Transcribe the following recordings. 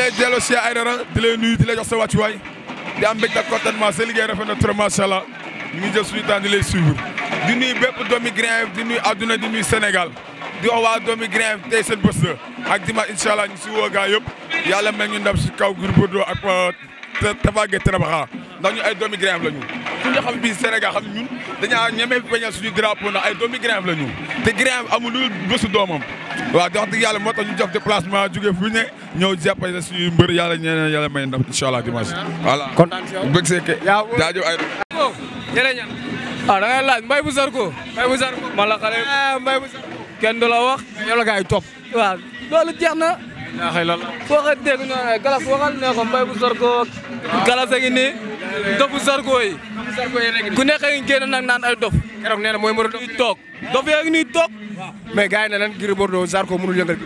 lay delloo si ay dara di lay nuyu di lay jox sa wàccuwaay di am mbégte ak contentement sa liggéey rafet na trop macha allah ñu ngi jël suñu temps di lay suivre di nuyu bépp doomi Grand Yoff di nuyu àdduna di nuyu Sénégal di wax waa doomi Grand Yoff tey seen bés la ak dimanche incha allah ñu si woo gaa yëpp yàlla mel ñu ndam si kaw Gris Bordeaux ak Tapha Gueye Trabaxa ndax ñu ay doomi Grand Yoff la ñu ku ñu xam bii Sénégal xam ñun dañaa ñemee bañal suñu drapeau ndax ay doomi Grand Yoff la ñu te Grand Yoff amul lu bésu doomam waaw di wax dëgg yàlla moo tax ñu jox déplacement jóge fu ne ñëw jàppale suñu mbër yàlla ñeneen yàlla may ndam incha allah dimanche voilà kontaan si yow bëgg seeke jaajëf ay jërëjëf ah da ngay laaj Mbaye bu Zarko man la xale Mbaye bu Zarko kenn du la wax yow la gars yi topp waaw loolu jeex na foo ko dégg ñoo ne galas waxal ne ko Mbaye bu Zarko galas a ngi nii dofu Zarko yi ku nekk ngi génn nag naan ay dof keroog nee na mooy mën a dof toog dof yaa ngi nii toog mais gars yi ne leen Gris Bordeaux Zarko mënul yëngal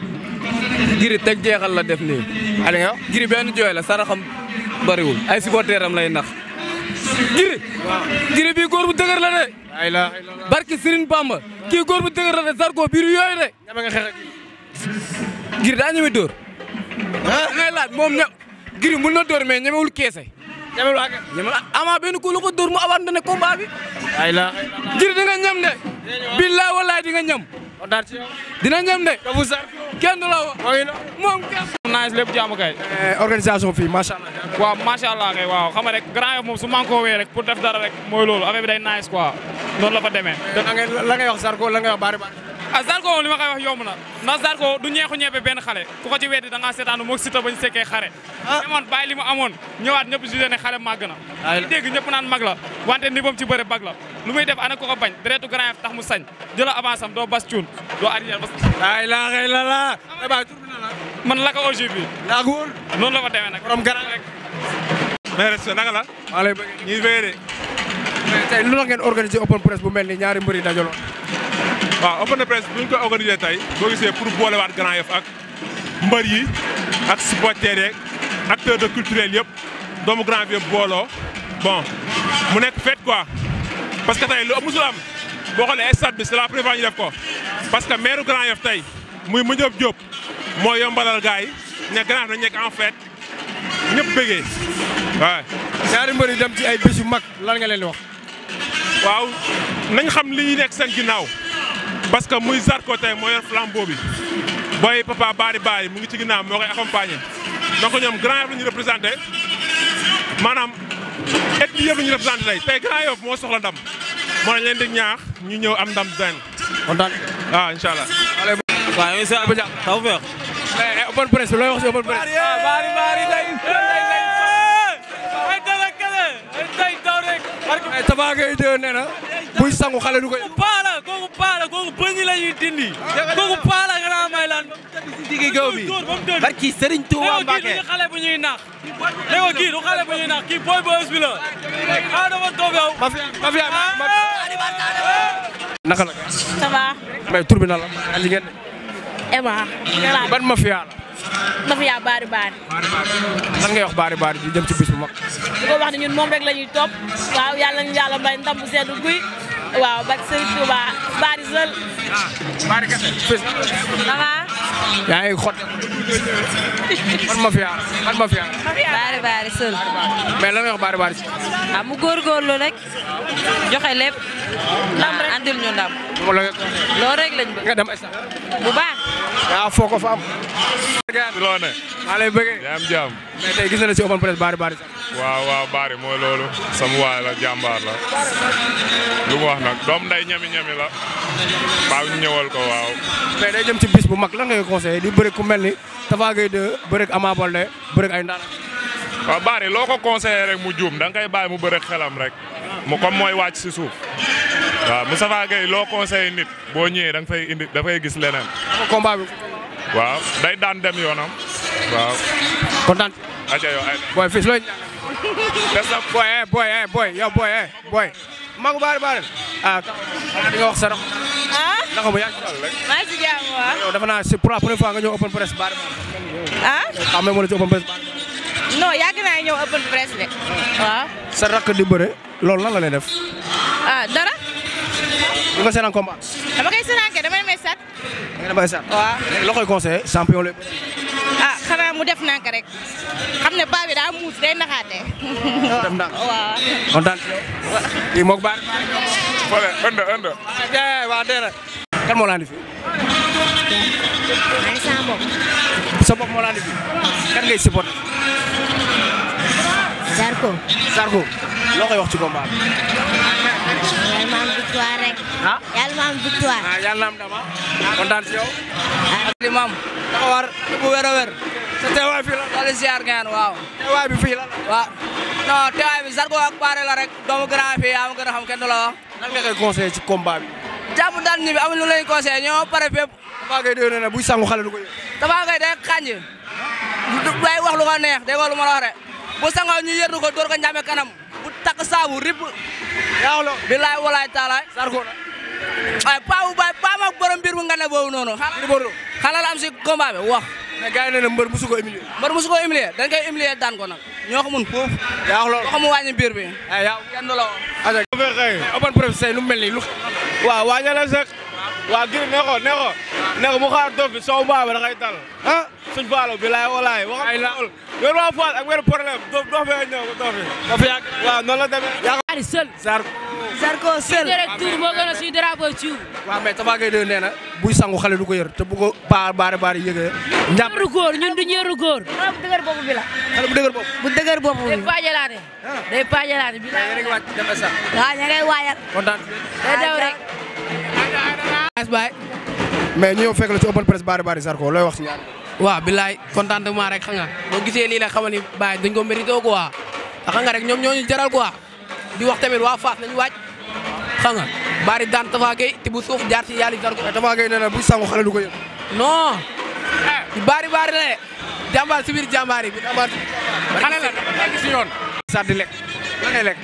Gris teg jeexal la def nii ali nga Gris benn jooy la saraxam bariwul ay supporter am lay nax Gris bii góor bu dëgër la de barki Serigne Bamba kii góor bu dëgër la de Zarko biiru yooyu de ñama nga xeex ak Gris daa ñeme dóor ngay laaj moom ña Gris mën na dóor mais ñemewul keese ñemewul ama benn ku lu ko dóor mu abandonné combat bi Gris di nga ñam de billaay wallaay di nga ñam dina ñam de kenn du la wax moom kenn nice lépp jàmm kay organisation fii macha allah waaw macha allah kay waaw xam nga rek Grand Yoff moom su manko wee rek pour def dara rek mooy loolu affaire bi day nice quoi noonu la fa demee la ngay wax Zarko la ngay wax bari ah Zarko moom li ma koy wax yomb na ndax Zarko du ñeexu ñebe benn xale ku ko ci weddi da ngaa seetaanu moog Siteu bañ sekkee xare demoon bàyyi li mu amoon ñëwaat ñëpp jugé ne xale màgg na dégg ñëpp naan mag la wante ni bam ci bëre bag la lu muy def ana ko ko bañ deretu Grand Yoff tax mu sañ jëla avance am doo bas cuun doo arrière bas ay la xëy la man la ko ogi bi laa ko wóor noonu la fa demee nag borom garab rek mais respect naka la maa lay bëgg ñuy bëgg de tey lu la ngeen organiser open press bu mel ni ñaari mbëri dajaloon waaw open press bu ñu ko organisé tey boo gisee pour boolewaat Grand Yoff ak mbër yi ak supporters yeeg acteurs de culturel yëpp doomu Grand Yoff yëpp booloo bon mu nekk fête quoi parce que tey lu musul am boo xoolee stade bi c'est la première fois ñu def ko parce que maire Grand Yoff tey muy Madiop Diop moo yombalal gars yi ne Grand Yoff dañu nekk en fête ñëpp bëggee waaw. ñaari mbër yi dem ci ay bés yu mag lan nga leen di wax. waaw nañ xam li ñuy nekk seen ginnaaw. parce que muy Zarko tey moo yor flambeau bi booy papa bari mu ngi ci ginnaaw moo koy accompagner donc ñoom Grand Yoff la ñu représenté maanaam et bi yëpp la ñu représenté tey Grand Yoff moo soxla ndam moo leen di ñaax ñu ñëw am ndam den kontaan waaw incha allah. waaw yow sa taw feex open press looy wax si open press bari Tapha Gueye de nee na buy sangu xale du koy kooku paala kooku bëñ la ñuy dindi kooku paala nga naa may lan ci diggi gaw bi barki Serigne Touba Mbacké kii xale bu ñuy nax léegi kii du xale bu ñuy nax kii boy boy bi la dafa toog yow mafia naka la ça va mais tur bi na la ali ngeen Emma ban mafia la mafia bari lan ngay wax bari di jëm ci bis bu mag di ko wax ne ñun moom rek la ñuy topp waaw yàlla ñu yàlla may ndam bu seddu guy waaw ba Serigne Touba bari seul bari kese fis yaa ngi xot ban mafia bari seul mais lan ngay wax bari ah mu góorgóorlu rek joxe lépp ndam rek andil ñu ndam loolu rek lañ bëgg nga dem stade bu baax yaa foo ko fa am loo ne maa lay bëggee yaa am jàmm mais tey gis na ci open press bari waaw bari mooy loolu sama waay la jàmbaar la lu mu wax nag doom nday ñami la baaw ñu ñëwal ko waaw mais day jëm ci bis bu mag lan ngay conseillé di bëri ku mel ni Tapha Gueye de bëri ak Ama Baldé bëri ak ay ndaana waaw bari loo ko conseillé rek mu juum da nga koy bàyyi mu bëri xelam rek mu comme mooy wàcc si suuf waaw Moustapha Gueye loo conseillé nit boo ñëwee da nga fay indi dafay gis leneen combat bi waaw day daan dem yoonam waaw kontaan aja yow ay boy fis looy des na boy magu bari ah di nga wax sa rax naka mu yaa maa ngi ci jàmm waaw yow dafa naa c'est pour la première fois nga ñëw open press bari xam nga moo la ci open press non yàgg naa ñëw open press de waaw sa rakk di bëre loolu lan la lay def dara di nga seetaan combat dama koy seetaan kay dama demee sat da nga demee sat waaw loo koy conseillé champion lay ah xanaa mu def nank rek xam ne paa bi daa muus day naxaate. def ndànk waaw. kontaan ci yow. kii moog baari. fële ënd. waaw dee na. kan moo la andi fi. maa ngi sama bopp. sa bopp moo la andi fi. kan ngay supporter. Zarko. loo koy wax ci combat bi. yàlla ma am victoire rek. ah yàlla ma am victoire. yàlla na am dama. kontaan ci yow. li maam dafa war bu wér a wér. sa teewaay fii la. wala ziar ngeen waaw. teewaay bi fii la. waaw non teewaay bi Zarko ak Paare la rek doomu grand fii yaa ma gën a xam kenn du la wax. lan nga koy conseillé ci combat bi. jàpp daal ñi bi amul lu lay conseillé ñoo pare fépp. Tapha Gueye dégg na ne buy sangu xale du ko yëg. Tapha Gueye day xànj day wax lu ko neex dégg nga lu ma la wax rek bu sangoo ñu yërdu ko dóor ko njàmme kanam bu takk saabu rip. yaa ngi bilaay walaay taalaay. Zarko na. waaye paa bu bay paa mag borom mbir bu nga ne boobu noonu. xanaa la am si combat bi wax. mais gars yi nee na mbër musu ko humilier. mbër musu ko humilier dañ koy humilier daan ko nag ñoo ko mun foofu. yaa ngi loolu waxamu wàññi biir bi. yaa kenn du la wax. aja bu fekkee open press say nu mel nii lu. waaw waajal sek waa giri ne ko mu xaar dof bi soow baaba da ngay dal ah suñ faalo bi laay walaay ay la wér waa faal ak wér problème dof bee ñëw ko dof bi dafa yàgg waaw noonu la demee Ari seul. Zarko seul. rek tuur moo gën a suy drapeau ci. waaw mais Tapha Gueye dégg nee na buy sangu xale du ko yër te bu ko baari yëgee njàpp ñëru góor ñun du ñëru góor. xale bu dëgër bopp bi la. xale bu dëgër bopp bu dëgër bopp bi. day paajalaate. day paajalaate bi la. yéen a ngi wàcc dem sax waaw ña ngay waayal. kontaan day daw rek. mais ñu ñëw fekk la ci open press baari Zarko looy wax ci ñaar waaw bilaay contentement rek xam nga boo gisee lii la xamal ni Baye dañ ko mérité quoi te xam nga rek ñoom ñoo ñu jaral quoi di wax tamit waa Fass nañu waaj xam nga bari daan Tapha Gueye te bu suuf jaar ci yàlla Zarko. Tapha Gueye nee na buy sangu xale du ko yër non bari la de jàmbaar si biir jàmbaar yi. xale la dafa gis yoon sa di lekk lan ngay lekk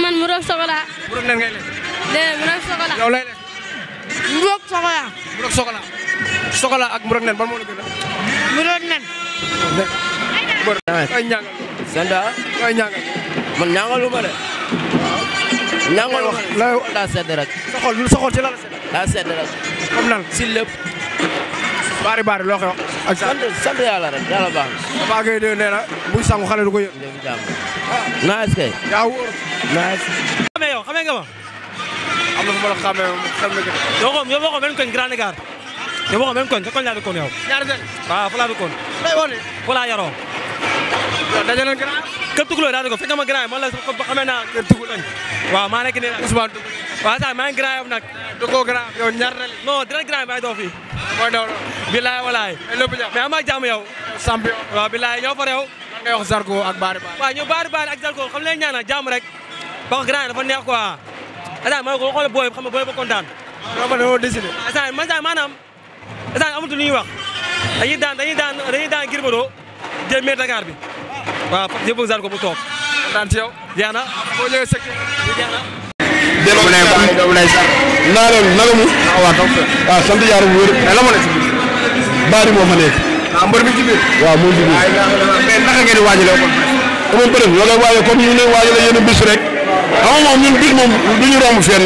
man mu doon sokola. bu doon nen ngay lekk déedéet mu doon sokola. yow lay lekk mu doon sokola. bu doon sokola ak mburok nen ban moo la gën a mu doon nen. mbër koy ñàngal Senda koy ñàngal man ñaangalu ma de. ñaangalu ma de la daa sedd rek. sa xol ci la la sedd daa sedd rek. comme nan si lépp. baari loo koy wax ak sant yàlla rek yàlla baax na. Tapha Gueye de nee na buy sangu xale du ko yër jërëjëf jàmm. naaj kay. yaa wóor naaj. xamee nga ma. am na fu ma la xamee xam na gën yow boo ko benn koñ Grand Dakar yow boo ko benn koñ sa koñ laa dëkkoon yow. ñaari den waaw fa laa dëkkoon. lay wane fa laa yaroo. daje nañ grand kër Tukulóor daa dëkkoon fekk nga ma grand yi man la ko xamee naa kër Tukulóor. waaw maa nekk nii nag Ousmane waaw sax maa ngi grand yow nag. dëkkoo grand yow ñaar na li non dina grand yi maa ngi doon fii. mooy daw bilaay walaay. lépp jàmm mais am ak jàmm yow. champion waaw bilaay ñoo fa réew. lan ngay wax Zarko ak Bari waaw ñu Bari ak Zarko xam leen ñaanal jàmm rek. ba ko grand yi dafa neex quoi. asaan ma ko xool booy xam nga booy ba kontaan. yow ma dañoo décidé asaan maanaam asaan amatul lu ñuy wax dañuy daan Gris Bordeaux jël maire Dakar bi waaw yëpp Zarko bu toog kontaan ci yow jeex na boo ñëwee sëkk jeex na. doomu lay baax doomu lay sax naa leen naka mu waaw sant yàlla bu wér mais la ma nekk Bari moo fa nekk mbër mi ci biir waaw moo ci biir mais naka ngeen di waajalee ko comme peut être loolu waaye comme ñu ne waajale yenn bis rek xam nga moom ñun bis moom du ñu romb fenn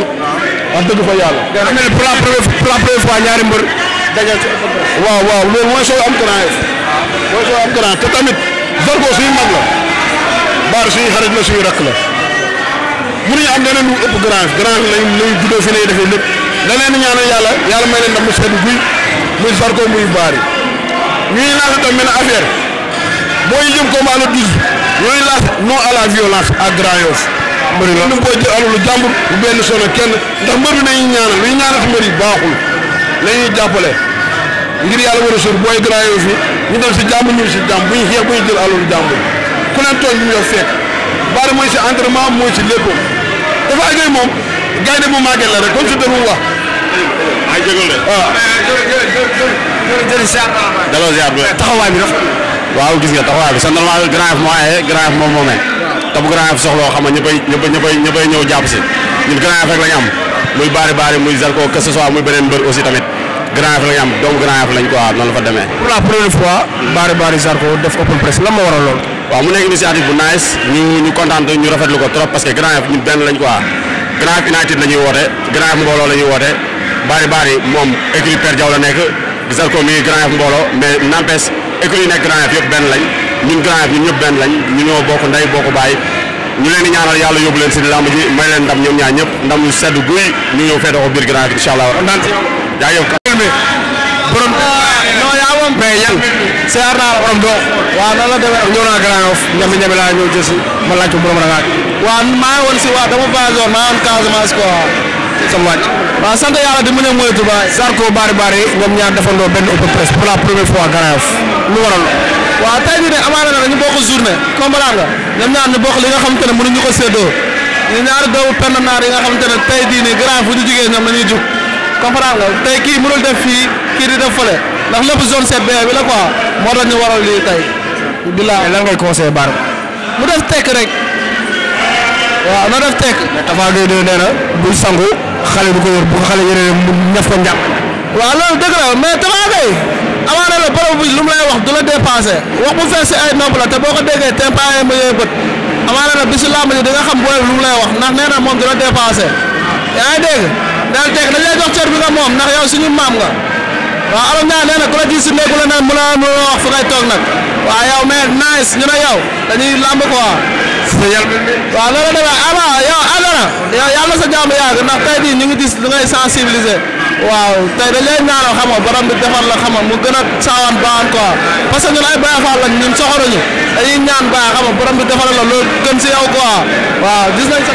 wax dëgg fa yàlla da mel pour la première fois ñaari mbër dajal ci waaw loolu mooy soo am grand mooy soo am grand te tamit Zarko suñu mag la Bari suñu xarit la suñu rakk la mënuñu am leneen lu ëpp grand lañ juddoo fi ne defee lépp da leen ñaanal yàlla may leen ndam mu sedd guy muy Zarko muy Bari ñuy lancé tam benn affaire boo ñu jëm combat le 12 ñooy lancé non à la violence à Grand Yoff mbëri la ñu koy jël alalu jàmbur bu benn sono kenn ndax mbër bi nañuy ñaanal lu ñu ñaanal si mbër yi baaxul nañuy jàppale ngir yàlla war a sóor booy Grand Yoff yi ñu dem si jàmbur ñu si jàmbur bu ñu xeex bu ñu jël alalu jàmbur ku leen tooñ bu ñu fekk Bari mooy si entraînement mooy si lépp dafa agay moom gaynde bu màgget la rek comme si dëgg mu wax ay jégal de waaw jërëjëf ziar daloo ziar bi taxawaay bi rafet waaw gis nga taxawaay bi c'est normal Grand Yoff moo aye Grand Yoff moom moomee te bu Grand Yoff soxloo xam nga ñëppay ñëw jàpp si ñun Grand Yoff rek lañ am muy Bari muy Zarko que ce soit muy beneen mbër aussi tamit Grand Yoff lañ am doomu Grand Yoff lañ ko waaw noonu la fa demee pour la première fois Bari Zarko def open press lan moo waral loolu waaw mu nekk initiative bu nice ñu kontaan ñu rafetlu ko trop parce que Grand Yoff ñun benn lañ quoi Grand Yoff United la ñuy woote Grand Yoff mbooloo la ñuy woote Bari moom équipe Père Diaw la nekk Zarko mi ngi Grand Yoff mbooloo mais n'empêche écurie yi nekk Grand Yoff yëpp benn lañ ñun Grand Yoff ñun ñëpp benn lañ ñu ñoo bokk ndey bokk baay ñu leen di ñaanal yàlla yóbbu leen si lamb ji may leen ndam ñoom ñaar ñëpp ndam lu sedd guy ñu ñëw feete ko biir Grand Yoff incha allah. jaajëf borom non yaa moom mais yan seer naa la borom dox waaw nan la demee ñëw naa Grand Yoff ñami laa ñëw jësi ma laaj ko borom rangaat waaw maa ngi woon si waa dama basé woon maa ngi woon Casamance quoi sama wàcc waaw sant yàlla di mu ne moytu ba Zarko bari ñoom ñaar defandoo benn open press pour la première fois Grand Yoff lu waral waaw tey jii ne amaana na ñu bokk journée comprendre nga ñoom ñaar ñu bokk li nga xamante ne mënuñu ko séddoo ñu ñaari doomu penn naar yi nga xamante ne tey jii nii Grand Yoff fu ñu jugee ñoom dañuy jug comprendre nga tey kii mënul def fii kii di def fële ndax lépp zone 7B bi la quoi moo tax ñu waral lii tey. bilaay lan ngay conseillé Bara mu def tekk rek waaw na def tekk. Tafa Gueye nee na buy sangu xale du ko yor bu ko xale yore mu ñaf ko njàpp. waaw loolu dëgg la mais Tafa Gueye amaana la borom bi lu mu lay wax du la dépassé wax bu fees si ay nopp la te boo ko déggee tempaayee ma yooyu bët amaana la bisu làmb ji di nga xam booy lu mu lay wax ndax nee na moom du la dépassé yaa ngi dégg. daal teg dañ lay jox cër bi nga moom ndax yow suñu maam nga waaw alors ñaa nee na ku la gis si néegu la ne mën a wax fu ngay toog nag waaw yow mais nice ñu ne yow dañuy lamb quoi waaw loolu demee ama yow àndana yow yàlla sa jàmm yàgg ndax tey jii ñu ngi gis lu ngay sensibiliser waaw tey dañ lay ñaanal xam nga borom bi defal la xam nga mu gën a saawan baaxan quoi parce que ñun ay Baye Fall lañ ñun soxoruñu dañuy ñaan baax xam nga borom bi defal la loolu gën si yow quoi waaw gis nañ sa